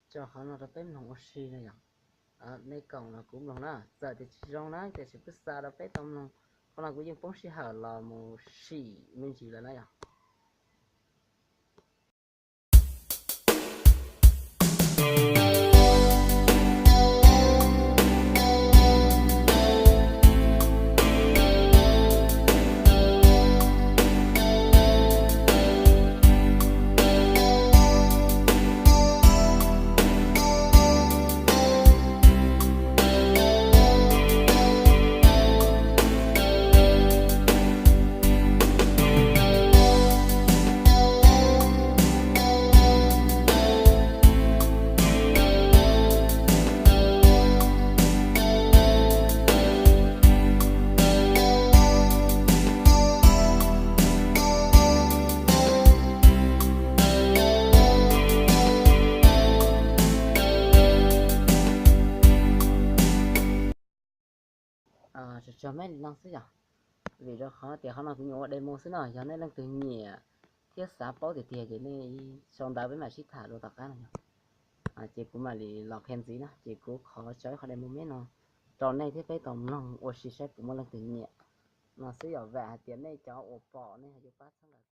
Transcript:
Tso qhov no rau peb mloog ua si na yom. Nej koom los kuv mloog na, txawm tias tsis zoo na tiam sis kuj xa rau peb tau mloog. Qhov no kuv yeej poob sij hawm los mus sim me ntsis lawm na yom. Tso tso me li no xwb yom. Vim rau qhov tias qhov no kuv nyuam ua demo xwb no, yog nej leej twg nyiam thiab xav paub tiag tiag ces nej sau ntawv peb mam sib tham dua tom qab no yom. Ces kuv mam li los qhia ntxiv na, ces kuv qhov tso ib qho demo me no rau nej thiab peb tau mloog ua si saib puas muaj leej twg nyiam no xwb yom. Vam hais tias nej cov uas pom nej yuav pab txhawb nqa